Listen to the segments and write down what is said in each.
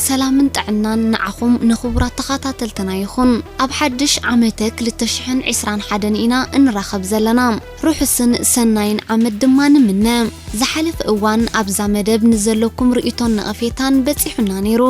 ሰላምን ጥዕናን ንዓኹም ንኽቡራት ተኸታተልትና ይኹን። ኣብ ሓድሽ ዓመተ ክልተ ሽሕን ዕስራን ሓደን ኢና እንራኸብ ዘለና። ርሑስን ሰናይን ዓመት ድማ ንምነ። ዝሓለፈ እዋን ኣብዛ መደብ ንዘለኩም ርእይቶን ነቐፌታን በጺሑና ነይሩ።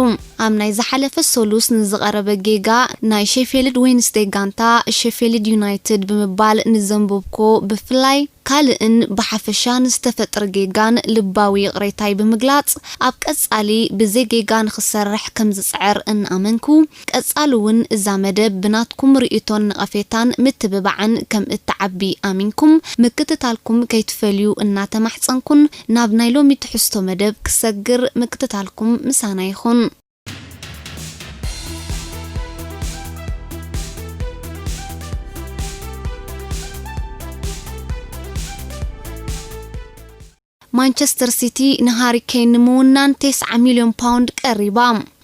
ኣብ ናይ ዝሓለፈ ሰሉስ ንዝቐረበ ጌጋ ናይ ሼፊልድ ዌንስደይ ጋንታ ሼፊልድ ዩናይትድ ብምባል ንዘንበብኮ ብፍላይ ካልእን ብሓፈሻ ንዝተፈጥረ ጌጋን ልባዊ ይቕሬታይ ብምግላጽ፣ ኣብ ቀጻሊ ብዘይ ጌጋ ንኽሰርሕ ከም ዝጽዕር እናኣመንኩ፣ ቀጻሊ እውን እዛ መደብ ብናትኩም ርእይቶን ነቐፌታን ምትብባዕን ከም እትዓቢ ኣሚንኩም፣ ምክትታልኩም ከይትፈልዩ እናተማሕጸንኩን፣ ናብ ናይ ሎሚ ትሕዝቶ መደብ ክሰግር ምክትታልኩም ምሳና ይኹን። ማንቸስተር ሲቲ ንሃሪ ኬን ንምውናን ተስዓ ሚልዮን ፓውንድ ቀሪባ።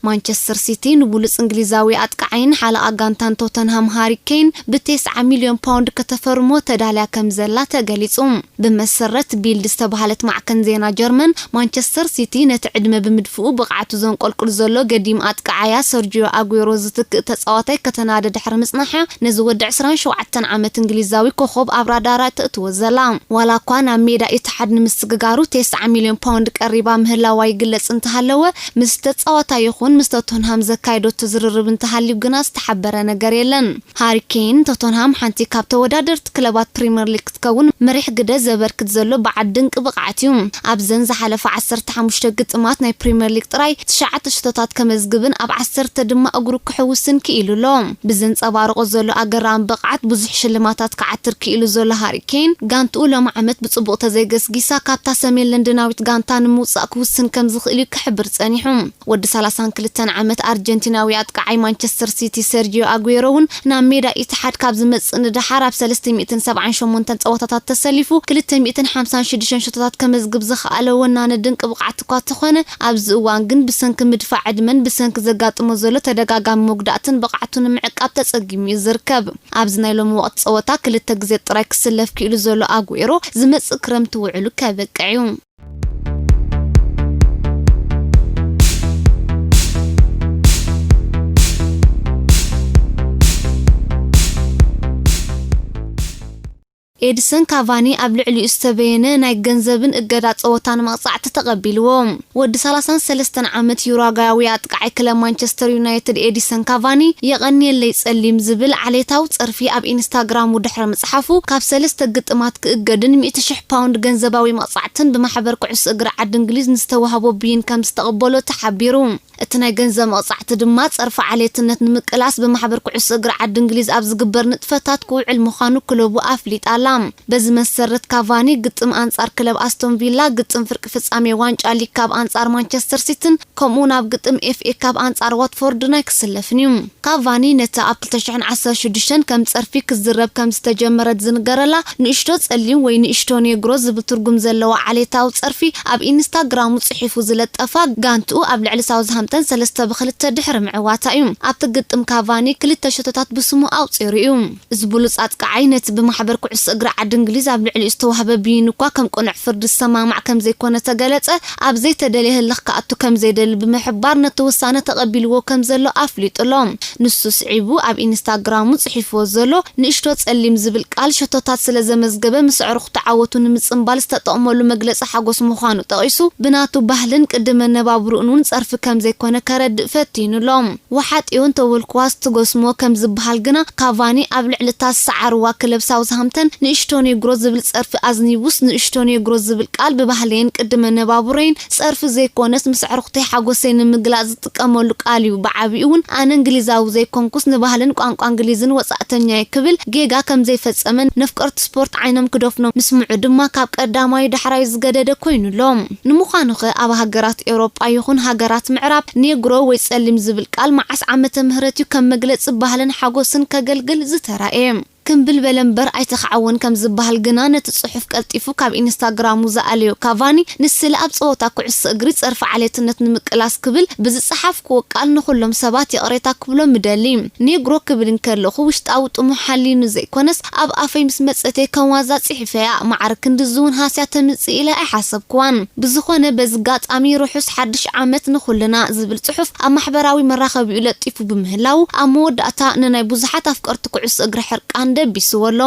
ማንቸስተር ሲቲ ንብሉጽ እንግሊዛዊ ኣጥቃዓይን ሓለቓ ጋንታን ቶተንሃም ሃሪ ኬን ብተስዓ ሚልዮን ፓውንድ ከተፈርሞ ተዳልያ ከም ዘላ ተገሊጹ። ብመሰረት ቢልድ ዝተባህለት ማዕከን ዜና ጀርመን፣ ማንቸስተር ሲቲ ነቲ ዕድመ ብምድፍኡ ብቕዓቱ ዘንቆልቁል ዘሎ ገዲም ኣጥቃዓያ ሰርጂዮ ኣጉዌሮ ዝትክእ ተጻዋታይ ከተናደ ድሕሪ ምጽናሓ፣ ነዚ ወዲ ዕስራን ሸውዓተን ዓመት እንግሊዛዊ ኮኾብ ኣብ ራዳራ ተእትዎ ዘላ። ዋላ እኳ ናብ ሜዳ ኢትሓድ ንምስግጋሩ ተስዓ ሚልዮን ፓውንድ ቀሪባ ምህላዋ ይግለጽ እንተሃለወ፣ ምስ ተጻዋታይ ይኹን ምስ ቶተንሃም ዘካየዶ ዝርርብ እንተሃልዩ ግና ዝተሓበረ ነገር የለን። ሃሪ ኬን፣ ቶተንሃም ሓንቲ ካብ ተወዳደርቲ ክለባት ፕሪምየር ሊግ ክትከውን መሪሕ ግደ ዘበርክት ዘሎ በዓል ድንቂ ብቕዓት እዩ። ኣብዘን ዝሓለፈ ዓሰርተ ሓሙሽተ ግጥማት ናይ ፕሪምየር ሊግ ጥራይ ትሽዓተ ሽቶታት ከመዝግብን ኣብ ዓሰርተ ድማ እግሩ ክሕውስን ክኢሉ ኣሎ። ብዘንጸባርቖ ዘሎ ኣገራሚ ብቕዓት ብዙሕ ሽልማታት ክዓትር ክኢሉ ዘሎ ሃሪ ኬን፣ ጋንትኡ ሎሚ ዓመት ብጽቡቕ ተዘይገስጊሳ ካብታ ሰሜን ለንደናዊት ጋንታ ንምውጻእ ክውስን ከም ዝኽእል እዩ ክሕብር ጸኒሑ። ወዲ ሰላሳን ክልተን ዓመት ኣርጀንቲናዊ ኣጥቃዓይ ማንቸስተር ሲቲ ሰርጂዮ ኣጉዌሮ እውን ናብ ሜዳ ኢትሓድ ካብ ዝመጽእ ንደሓር ኣብ ሰለስተ ሚእትን ሰብዓን ሸሞንተን ጸወታታት ተሰሊፉ ክልተ ሚእትን ሓምሳን ሽዱሽተን ሽቶታት ከመዝግብ ዝኸኣለ ወናኒ ድንቂ ብቕዓት እኳ ተኾነ፣ ኣብዚ እዋን ግን ብሰንኪ ምድፋእ ዕድመን ብሰንኪ ዘጋጥሞ ዘሎ ተደጋጋሚ መጉዳእትን ብቕዓቱ ንምዕቃብ ተጸጊሙ እዩ ዝርከብ። ኣብዚ ናይ ሎሚ ወቕቲ ጸወታ ክልተ ግዜ ጥራይ ክስለፍ ክኢሉ ዘሎ ኣጉዌሮ ዝመጽእ ክረምቲ ውዕሉ ከበቅዕ እዩ። ኤድሰን ካቫኒ ኣብ ልዕሊኡ ዝተበየነ ናይ ገንዘብን እገዳ ጸወታን መቕጻዕቲ ተቐቢልዎ። ወዲ ሰላሳን ሰለስተን ዓመት ዩራጓያዊ ኣጥቃዓይ ክለብ ማንቸስተር ዩናይትድ ኤዲሰን ካቫኒ፣ "የቐንየለይ ጸሊም" ዝብል ዓሌታዊ ጸርፊ ኣብ ኢንስታግራሙ ድሕሪ ምጽሓፉ፣ ካብ ሰለስተ ግጥማት ክእገድን ሚእቲ ሽሕ ፓውንድ ገንዘባዊ መቕጻዕትን ብማሕበር ኩዕሶ እግሪ ዓዲ እንግሊዝ ንዝተዋህቦ ብይን ከም ዝተቐበሎ ተሓቢሩ። እቲ ናይ ገንዘብ መቕጻዕቲ ድማ ጸርፊ ዓሌትነት ንምቅላስ ብማሕበር ኩዕሶ እግሪ ዓዲ እንግሊዝ ኣብ ዝግበር ንጥፈታት ክውዕል ምዃኑ ክለቡ ኣፍሊጣ ኣላ። በዚ መሰረት ካቫኒ ግጥም ኣንጻር ክለብ ኣስቶን ቪላ፣ ግጥም ፍርቂ ፍጻሜ ዋንጫ ሊግ ካብ ኣንጻር ማንቸስተር ሲቲን ከምኡ ናብ ግጥም ኤፍ ኤ ካፕ ኣንጻር ዋትፎርድ ናይ ክስለፍን እዩ። ካቫኒ ነቲ ኣብ ክልተ ሽሕን ዓሰርተ ሽዱሽተን ከም ጸርፊ ክዝረብ ከም ዝተጀመረት ዝንገረላ ንእሽቶ ጸሊም ወይ ንእሽቶ ኔግሮ ዝብል ትርጉም ዘለዋ ዓሌታዊ ጸርፊ ኣብ ኢንስታግራሙ ጽሒፉ ዝለጠፋ ጋንትኡ ኣብ ልዕሊ ሳውዝሃምተን ሰለስተ ብክልተ ድሕሪ ምዕዋታ እዩ። ኣብቲ ግጥም ካቫኒ ክልተ ሸቶታት ብስሙ ኣውጺሩ እዩ። እዚ ብሉጽ ኣጥቃዓይ ነቲ ብማሕበር ኩዕሶ እግሪ ዓዲ እንግሊዝ ኣብ ልዕሊኡ ዝተዋህበ ብይን እኳ ከም ቅኑዕ ፍርዲ ዝሰማማዕ ከም ዘይኮነ ተገለጸ፣ ኣብ ዘይተደልየ ህልኽ ክኣቱ ከም ዘይደሊ ብምሕባር ነቲ ውሳነ ተቐቢልዎ ከም ዘሎ ኣፍሊጡ ኣሎ። ንሱ ስዒቡ ኣብ ኢንስታግራሙ ጽሒፍዎ ዘሎ ንእሽቶ ጸሊም ዝብል ቃል ሸቶታት ስለ ዘመዝገበ ምስ ኣዕሩኽቱ ዓወቱ ንምጽንባል ዝተጠቕመሉ መግለጺ ሓጎስ ምዃኑ ጠቒሱ፣ ብናቱ ባህልን ቅዲ መነባብርኡን እውን ጸርፊ ከም ዘይኮነ ከረድእ ፈቲኑ ኣሎ። "ወሓጢኡ እንተበልኩዋስ ትጎስሞ" ከም ዝበሃል ግና፣ ካቫኒ ኣብ ልዕሊ እታ ዝሰዓርዋ ክለብ ሳውዝሃምተን ንእሽቶ ኔግሮ ዝብል ጸርፊ ኣዝኒቡስ፣ ንእሽቶ ኔግሮ ዝብል ቃል ብባህለይን ቅዲ መነባብሮይን ጸርፊ ዘይኮነስ፣ ምስ ኣዕሩኽተይ ሓጎሰይ ንምግላጽ ዝጥቀመሉ ቃል እዩ። ብዓቢኡ እውን ኣነ እንግሊዛዊ ዘይኮንኩስ፣ ንባህልን ቋንቋ እንግሊዝን ወጻእተኛ እየ ክብል ጌጋ ከም ዘይፈጸመን ነፍቀርቲ ስፖርት ዓይኖም ክደፍኖም ምስምዑ ድማ ካብ ቀዳማዩ ዳሕራዩ ዝገደደ ኮይኑ ኣሎ። ንምዃኑኸ ኣብ ሃገራት ኤውሮጳ ይኹን ሃገራት ምዕራብ ኔግሮ ወይ ጸሊም ዝብል ቃል መዓስ ዓመተ ምህረት እዩ ከም መግለጺ ባህልን ሓጎስን ከገልግል ዝተራእየ? ክምብል በለ እምበር ኣይተኻዕወን ከም ዝበሃል ግና፣ ነቲ ጽሑፍ ቀልጢፉ ካብ ኢንስታግራሙ ዝኣለዮ ካቫኒ፣ ንስለ ኣብ ጸወታ ኩዕሶ እግሪ ጸርፊ ዓሌትነት ንምቅላስ ክብል ብዝጸሓፍክዎ ቃል ንኹሎም ሰባት ይቕሬታ ክብሎም እደሊ። ኔግሮ ክብል እንከለኹ ውሽጣዊ ጥሙሕ ሃልዩኒ ዘይኮነስ፣ ኣብ ኣፈይ ምስ መጸተይ ከም ዋዛ ጽሒፈያ። ማዕረ ክንድዚ እውን ሃስያ ተምጽእ ኢለ ኣይሓሰብክዋን። ብዝኾነ፣ በዚ ጋጣሚ ርሑስ ሓድሽ ዓመት ንኹልና ዝብል ጽሑፍ ኣብ ማሕበራዊ መራኸቢኡ ለጢፉ ብምህላዉ፣ ኣብ መወዳእታ ንናይ ብዙሓት ኣፍቀርቲ ኩዕሶ እግሪ ሕርቃን ደቢስዎ ኣሎ።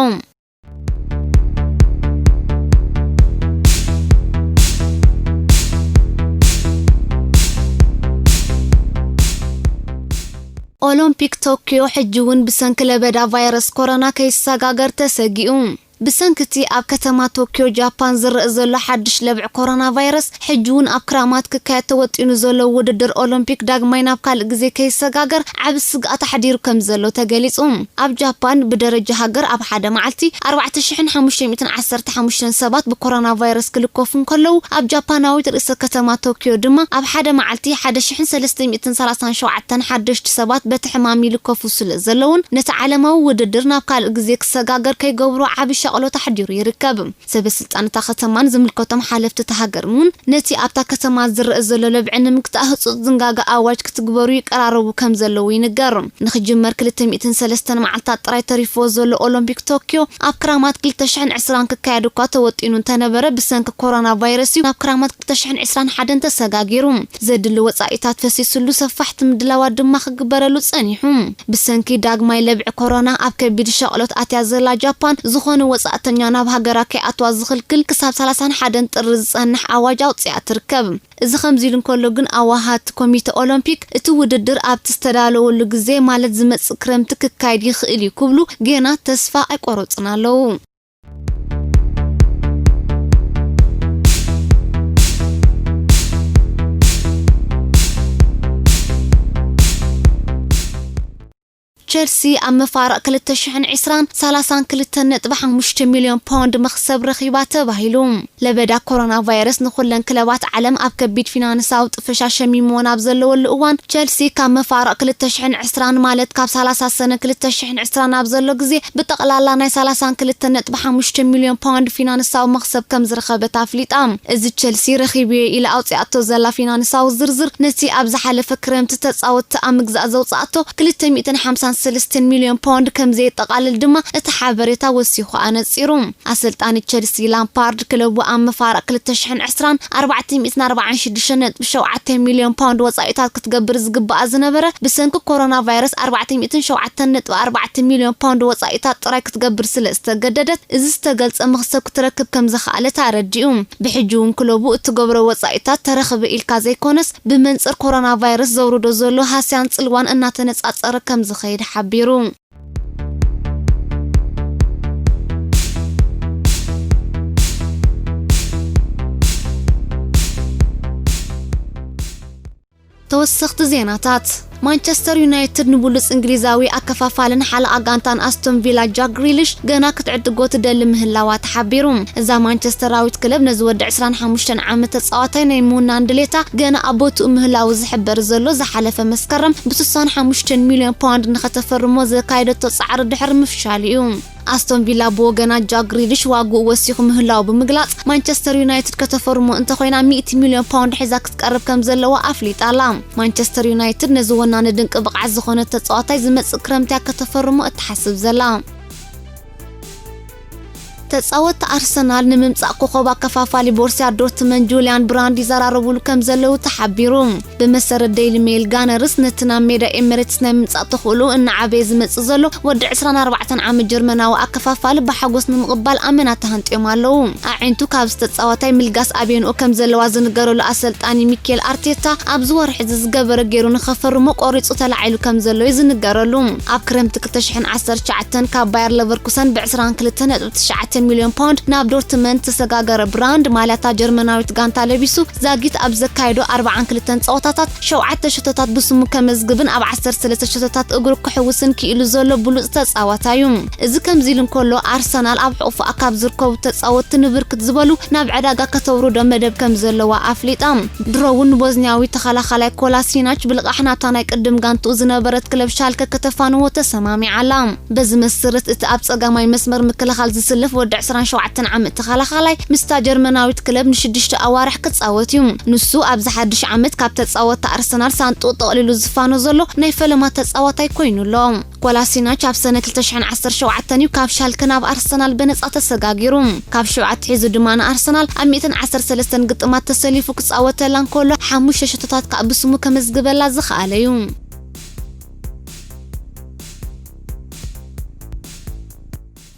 ኦሎምፒክ ቶክዮ ሕጂ እውን ብሰንኪ ለበዳ ቫይረስ ኮሮና ከይሰጋገር ተሰጊኡ። ብሰንኪ እቲ ኣብ ከተማ ቶክዮ ጃፓን ዝረአ ዘሎ ሓድሽ ለብዒ ኮሮና ቫይረስ፣ ሕጂ እውን ኣብ ክራማት ክካየድ ተወጢኑ ዘሎ ውድድር ኦሎምፒክ ዳግማይ ናብ ካልእ ግዜ ከይሰጋገር ዓቢ ስግኣት ኣሕዲሩ ከም ዘሎ ተገሊጹ። ኣብ ጃፓን ብደረጃ ሃገር ኣብ ሓደ መዓልቲ ኣርባዕተ ሽሕን ሓሙሽተ ሚእትን ዓሰርተ ሓሙሽተን ሰባት ብኮሮና ቫይረስ ክልከፉ እንከለዉ፣ ኣብ ጃፓናዊት ርእሰ ከተማ ቶክዮ ድማ ኣብ ሓደ መዓልቲ ሓደ ሽሕን ሰለስተ ሚእትን ሰላሳን ሸውዓተን ሓደሽቲ ሰባት በቲ ሕማም ይልከፉ ስለ ዘለዉን፣ ነቲ ዓለማዊ ውድድር ናብ ካልእ ግዜ ክሰጋገር ከይገብሮ ዓቢ ሻቕሎት ኣሕዲሩ ይርከብ። ሰበ ስልጣን እታ ከተማን ዝምልከቶም ሓለፍቲ እታ ሃገርን እውን ነቲ ኣብታ ከተማ ዝረአ ዘሎ ለብዒ ንምግታእ ህጹጽ ዝንጋጋ ኣዋጅ ክትግበሩ ይቀራረቡ ከም ዘለዉ ይንገር። ንኽጅመር ክልተ ሚእትን ሰለስተን መዓልታት ጥራይ ተሪፍዎ ዘሎ ኦሎምፒክ ቶክዮ ኣብ ክራማት ክልተ ሽሕን ዕስራን ክካየድ እኳ ተወጢኑ እንተነበረ፣ ብሰንኪ ኮሮና ቫይረስ እዩ ናብ ክራማት ክልተ ሽሕን ዕስራን ሓደን ተሰጋጊሩ። ዘድሊ ወጻኢታት ፈሲስሉ ሰፋሕቲ ምድላዋት ድማ ክግበረሉ ጸኒሑ። ብሰንኪ ዳግማይ ለብዒ ኮሮና ኣብ ከቢድ ሻቕሎት ኣትያ ዘላ ጃፓን፣ ዝኾነ ወጻእተኛ ናብ ሃገራ ከይኣትዋ ዝኽልክል ክሳብ ሰላሳን ሓደን ጥሪ ዝጸንሕ ኣዋጅ ኣውጺኣ ትርከብ። እዚ ከምዚ ኢሉ እንከሎ ግን፣ ኣዋሃድቲ ኮሚተ ኦሎምፒክ እቲ ውድድር ኣብቲ ዝተዳለወሉ ግዜ፣ ማለት ዝመጽእ ክረምቲ ክካየድ ይኽእል እዩ ክብሉ ጌና ተስፋ ኣይቆረጹን ኣለዉ። ቸልሲ ኣብ መፋርቕ ክልተ ሽሕን ዕስራን ሰላሳን ክልተ ነጥቢ ሓሙሽተ ሚልዮን ፓውንድ መኽሰብ ረኺባ ተባሂሉ። ለበዳ ኮሮና ቫይረስ ንኹለን ክለባት ዓለም ኣብ ከቢድ ፊናንሳዊ ጥፈሻ ሸሚምወን ኣብ ዘለወሉ እዋን፣ ቸልሲ ካብ መፋርቕ ክልተ ሽሕን ዕስራን፣ ማለት ካብ ሰላሳ ሰነ ክልተ ሽሕን ዕስራን ኣብ ዘሎ ግዜ፣ ብጠቕላላ ናይ ሰላሳን ክልተ ነጥቢ ሓሙሽተ ሚልዮን ፓውንድ ፊናንሳዊ መኽሰብ ከም ዝረኸበት ኣፍሊጣ። እዚ ቸልሲ ረኺብዮ ኢላ ኣውጺኣቶ ዘላ ፊናንሳዊ ዝርዝር፣ ነቲ ኣብ ዝሓለፈ ክረምቲ ተጻወትቲ ኣብ ምግዛእ ዘውጽኣቶ ክልተ ሚእትን ሓምሳን ሰለስተን ሚልዮን ፓውንድ ከም ዘየጠቓልል ድማ እቲ ሓበሬታ ወሲኹ ኣነጺሩ። ኣሰልጣኒ ቸልሲ ላምፓርድ፣ ክለቡ ኣብ መፋርቕ ክልተ ሽሕን ዕስራን ኣርባዕተ ሚእትን ኣርባዓን ሽዱሽተ ነጥቢ ሸውዓተ ሚልዮን ፓውንድ ወጻኢታት ክትገብር ዝግባኣ ዝነበረ፣ ብሰንኪ ኮሮና ቫይረስ ኣርባዕተ ሚእትን ሸውዓተን ነጥቢ ኣርባዕተ ሚልዮን ፓውንድ ወጻኢታት ጥራይ ክትገብር ስለ ዝተገደደት፣ እዚ ዝተገልጸ መኽሰብ ክትረክብ ከም ዝኸኣለት ኣረዲኡ። ብሕጂ እውን ክለቡ እትገብሮ ወጻኢታት ተረኽበ ኢልካ ዘይኮነስ፣ ብመንጽር ኮሮና ቫይረስ ዘውርዶ ዘሎ ሃስያን ጽልዋን እናተነጻጸረ ከም ዝኸይድ ሓቢሩ። ተወሰኽቲ ዜናታት። ማንቸስተር ዩናይትድ ንብሉጽ እንግሊዛዊ ኣከፋፋልን ሓለቓ ጋንታን ኣስቶን ቪላ ጃክ ግሪሊሽ ገና ክትዕድጎ ትደሊ ምህላዋ ተሓቢሩ። እዛ ማንቸስተራዊት ክለብ ነዚ ወዲ ዕስራን ሓሙሽተን ዓመት ተጻዋታይ ናይ ምውናን ድሌታ ገና ኣብ ቦትኡ ምህላዉ ዝሕበር ዘሎ ዝሓለፈ መስከረም ብ ስሳን ሓሙሽተን ሚልዮን ፓውንድ ንኸተፈርሞ ዘካየደቶ ጻዕሪ ድሕሪ ምፍሻሉ እዩ። ኣስቶን ቪላ ብወገና ጃክ ግሪሊሽ ዋግኡ ወሲኹ ምህላዉ ብምግላጽ፣ ማንቸስተር ዩናይትድ ከተፈርሞ እንተኾይና ሚእቲ ሚልዮን ፓውንድ ሒዛ ክትቀርብ ከም ዘለዋ ኣፍሊጣ ኣላ። ማንቸስተር ዩናይትድ ነዚ ወናኒ ድንቂ ብቕዓት ዝኾነ ተጻዋታይ ዝመጽእ ክረምቲ እያ ከተፈርሞ እትሓስብ ዘላ። ተጻወትቲ ኣርሰናል ንምምጻእ ኮኾብ ኣከፋፋሊ ቦርሲያ ዶርትመንድ ጁልያን ብራንድ ይዘራረቡሉ ከም ዘለዉ ተሓቢሩ። ብመሰረት ዴይሊ ሜይል፣ ጋነርስ ነቲ ናብ ሜዳ ኤሚሬትስ ናይ ምምጻእ ተኽእሎ እናዓበየ ዝመጽእ ዘሎ ወዲ ዕስራን ኣርባዕተን ዓመት ጀርመናዊ ኣከፋፋሊ ብሓጎስ ንምቕባል ኣመና ተሃንጥዮም ኣለዉ። ኣዒንቱ ካብዚ ተጻዋታይ ምልጋስ ኣብየንኦ ከም ዘለዋ ዝንገረሉ ኣሰልጣኒ ሚኬል ኣርቴታ፣ ኣብዚ ወርሒ እዚ ዝገበረ ገይሩ ንኸፈርሞ ቆሪጹ ተላዒሉ ከም ዘሎ እዩ ዝንገረሉ። ኣብ ክረምቲ ክልተ ሽሕን ዓሰርተ ትሽዓተን ካብ ባየር ለቨርኩሰን ብ ዕስራን ክልተ ነጥቢ ትሽዓተ ሚልዮን ፓውንድ ናብ ዶርትመንድ ተሰጋገረ ብራንድ ማልያታ ጀርመናዊት ጋንታ ለቢሱ ዛጊት ኣብ ዘካየዶ ኣርባዓን ክልተን ጸወታታት ሸውዓተ ሸቶታት ብስሙ ከመዝግብን ኣብ ዓሰርተ ሰለስተ ሸቶታት እግሩ ክሕውስን ክኢሉ ዘሎ ብሉጽ ተጻዋታይ እዩ። እዚ ከምዚ ኢሉ እንከሎ ኣርሰናል ኣብ ሕቑፋኣ ካብ ዝርከቡ ተጻወትቲ ንብርክት ዝበሉ ናብ ዕዳጋ ከተውርዶ መደብ ከም ዘለዋ ኣፍሊጣ። ድሮ እውን ንቦዝኒያዊ ተኸላኻላይ ኮላሲናች ብልቓሕ ናብታ ናይ ቅድም ጋንትኡ ዝነበረት ክለብ ሻልከ ከተፋንዎ ተሰማሚዓ ኣላ። በዚ መሰረት እቲ ኣብ ጸጋማይ መስመር ምክልኻል ዝስለፍ ወዲ ዕስራን ሸውዓተን ዓመት ተኸላኻላይ ምስታ ጀርመናዊት ክለብ ንሽዱሽተ ኣዋርሕ ክጻወት እዩ። ንሱ ኣብዚ ሓድሽ ዓመት ካብ ተጻወትቲ ኣርሰናል ሳንጡቕ ጠቕሊሉ ዝፋኖ ዘሎ ናይ ፈለማ ተጻዋታይ ኮይኑ ኣሎ። ኮላሲናች ኣብ ሰነ ክልተ ሽሕን ዓሰርተ ሸውዓተን እዩ ካብ ሻልከ ናብ ኣርሰናል ብነጻ ተሰጋጊሩ። ካብ ሽዑ ኣትሒዙ ድማ ንኣርሰናል ኣብ ሚእትን ዓሰርተ ሰለስተን ግጥማት ተሰሊፉ ክጻወተላ እንከሎ ሓሙሽተ ሸቶታት ከኣ ብስሙ ከመዝግበላ ዝኸኣለ እዩ።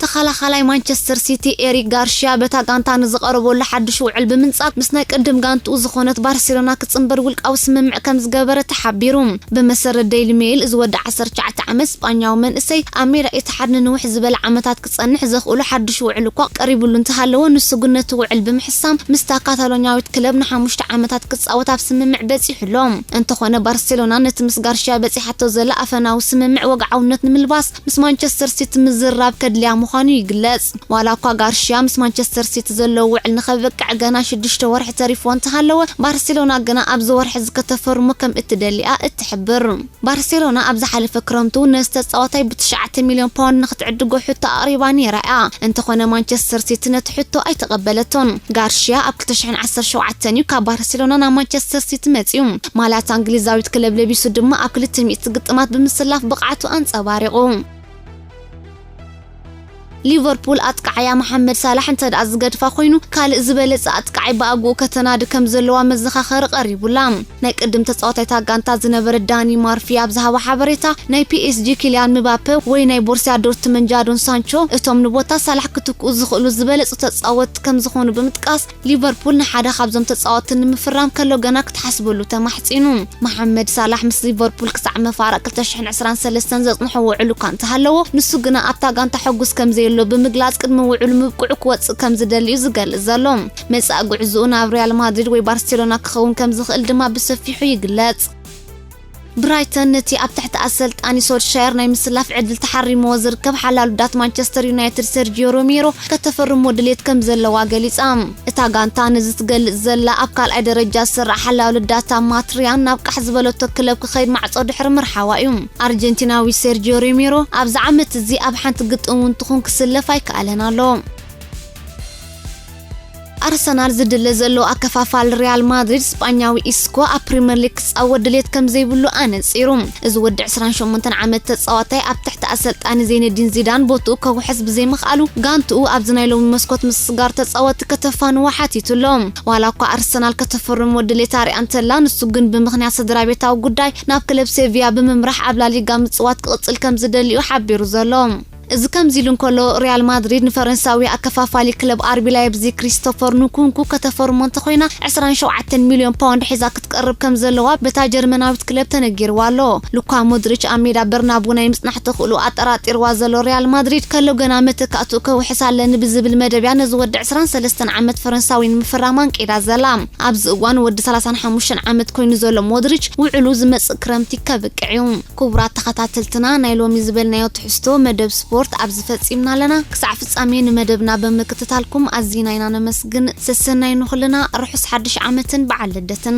ተኸላኻላይ ማንቸስተር ሲቲ ኤሪክ ጋርሽያ በታ ጋንታ ንዝቐረበሉ ሓድሽ ውዕል ብምንጻግ ምስ ናይ ቅድም ጋንትኡ ዝኾነት ባርሴሎና ክጽንበር ውልቃዊ ስምምዕ ከም ዝገበረ ተሓቢሩ። ብመሰረት ዴይሊ ሜይል፣ እዚ ወዲ ዓሰርተ ትሽዓተ ዓመት ስጳኛዊ መንእሰይ ኣብ ሜዳ ኤትሓድ ንንውሕ ዝበለ ዓመታት ክጸንሕ ዘኽእሉ ሓድሽ ውዕል እኳ ቀሪቡሉ እንተሃለወ፣ ንሱ ግን ነቲ ውዕል ብምሕሳም ምስታ ካታሎኛዊት ክለብ ንሓሙሽተ ዓመታት ክጻወት ኣብ ስምምዕ በጺሑ ኣሎ። እንተኾነ ባርሴሎና ነቲ ምስ ጋርሽያ በጺሓቶ ዘላ ኣፈናዊ ስምምዕ ወግዓውነት ንምልባስ ምስ ማንቸስተር ሲቲ ምዝርራብ ከድልያ ምዃኑ ይግለጽ። ዋላ እኳ ጋርሽያ ምስ ማንቸስተር ሲቲ ዘለዎ ውዕል ንኸብቅዕ ገና ሽዱሽተ ወርሒ ተሪፍዎ እንተሃለወ፣ ባርሴሎና ግና ኣብዚ ወርሒ እዚ ከተፈርሞ ከም እትደሊኣ እትሕብር። ባርሴሎና ኣብ ዝሓለፈ ክረምቲ እውን ነዚ ተጻዋታይ ብትሽዓተ ሚልዮን ፓውንድ ንክትዕድጎ ሕቶ ኣቕሪባ ነይራ እያ። እንተኾነ ማንቸስተር ሲቲ ነቲ ሕቶ ኣይተቐበለቶን። ጋርሽያ ኣብ ክልተ ሽሕን ዓሰርተ ሸውዓተን እዩ ካብ ባርሴሎና ናብ ማንቸስተር ሲቲ መጺኡ። ማልያት እንግሊዛዊት ክለብ ለቢሱ ድማ ኣብ ክልተ ሚእቲ ግጥማት ብምስላፍ ብቕዓቱ ኣንጸባሪቑ። ሊቨርፑል ኣጥቃዓያ መሓመድ ሳላሕ እንተ ደኣ ዝገድፋ ኮይኑ፣ ካልእ ዝበለጸ ኣጥቃዓይ ብኣግኡ ከተናዲ ከም ዘለዋ መዘኻኸሪ ቀሪቡላ። ናይ ቅድም ተጻዋታይታ ጋንታ ዝነበረ ዳኒ ማርፊ ኣብ ዝሃቦ ሓበሬታ፣ ናይ ፒኤስጂ ኪልያን ምባፔ ወይ ናይ ቦርሲያ ዶርትመንድ ጃዶን ሳንቾ እቶም ንቦታ ሳላሕ ክትክኡ ዝኽእሉ ዝበለጹ ተጻወትቲ ከም ዝኾኑ ብምጥቃስ፣ ሊቨርፑል ንሓደ ካብዞም ተጻወትቲ ንምፍራም ከሎ ገና ክትሓስበሉ ተማሕጺኑ። መሓመድ ሳላሕ ምስ ሊቨርፑል ክሳዕ መፋርቕ ክልተ ሽሕን ዕስራን ሰለስተን ዘጽንሖ ውዕል እኳ እንተሃለዎ፣ ንሱ ግና ኣብታ ጋንታ ሕጉስ ከም ዘየሎ ብምግላጽ፣ ቅድሚ ውዕሉ ምብቅዑ ክወጽእ ከም ዝደሊ እዩ ዝገልጽ ዘሎ። መጻኢ ጉዕዞኡ ናብ ሪያል ማድሪድ ወይ ባርሴሎና ክኸውን ከም ዝኽእል ድማ ብሰፊሑ ይግለጽ። ብራይተን ነቲ ኣብ ትሕቲ ኣሰልጣኒ ሶልሻየር ናይ ምስላፍ ዕድል ተሓሪምዎ ዝርከብ ሓላል ውዳት ማንቸስተር ዩናይትድ ሰርጂዮ ሮሜሮ ከተፈርሞ ድሌት ከም ዘለዋ ገሊጻ። እታ ጋንታ ነዚ ትገልጽ ዘላ ኣብ ካልኣይ ደረጃ ዝስራዕ ሓላል ውዳታ ማትሪያን ናብ ቃሕ ዝበለቶ ክለብ ክኸይድ ማዕጾ ድሕሪ ምርሓዋ እዩ። ኣርጀንቲናዊ ሰርጂዮ ሮሜሮ ኣብዚ ዓመት እዚ ኣብ ሓንቲ ግጥም እውን ትኹን ክስለፍ ኣይከኣለን ኣሎ። ኣርሰናል ዝድለ ዘሎ ኣከፋፋሊ ሪያል ማድሪድ ስጳኛዊ ኢስኮ ኣብ ፕሪምየር ሊግ ክጻወት ድሌት ከም ዘይብሉ ኣነጺሩ። እዚ ወዲ ዕስራን ሸሞንተን ዓመት ተጻዋታይ ኣብ ትሕቲ ኣሰልጣኒ ዜነዲን ዚዳን ቦትኡ ከውሕስ ብዘይምኽኣሉ፣ ጋንትኡ ኣብዚ ናይ ሎሚ መስኮት ምስስጋር ተጻወትቲ ከተፋንዎ ሓቲቱ ኣሎ። ዋላ እኳ ኣርሰናል ከተፈርሞ ድሌት ኣርያ እንተላ፣ ንሱ ግን ብምኽንያት ስድራ ቤታዊ ጉዳይ ናብ ክለብ ሴቪያ ብምምራሕ ኣብ ላሊጋ ምጽዋት ክቕጽል ከም ዝደሊ'ዩ ሓቢሩ ዘሎ። እዚ ከምዚ ኢሉ እንከሎ፣ ሪያል ማድሪድ ንፈረንሳዊ ኣከፋፋሊ ክለብ ኣርቢ ላይፕዚግ ክሪስቶፈር ንኩንኩ ከተፈርሞ እንተኾይና፣ ዕስራን ሸውዓተን ሚልዮን ፓውንድ ሒዛ ክትቀርብ ከም ዘለዋ በታ ጀርመናዊት ክለብ ተነጊርዋ ኣሎ። ሉካ ሞድሪች ኣብ ሜዳ በርናቡ ናይ ምጽናሕ ተኽእሎ ኣጠራጢርዋ ዘሎ ሪያል ማድሪድ፣ ከሎ ገና መተካእትኡ ከውሕስ ኣለኒ ብዝብል መደብያ ነዚ ወዲ ዕስራን ሰለስተን ዓመት ፈረንሳዊ ንምፍራም ኣንቂዳ ዘላ። ኣብዚ እዋን ወዲ ሰላሳን ሓሙሽተን ዓመት ኮይኑ ዘሎ ሞድሪች፣ ውዕሉ ዝመጽእ ክረምቲ ከብቅዕ እዩ። ክቡራት ተኸታተልትና፣ ናይ ሎሚ ዝበልናዮ ትሕዝቶ መደብ ስፖርት ኣብዚ ፈጺምና ኣለና። ክሳዕ ፍጻሜ ንመደብና ብምክትታልኩም ኣዚና ኢና ነመስግን። ሰሰናዩ ንኹልና፣ ርሑስ ሓድሽ ዓመትን በዓል ልደትን።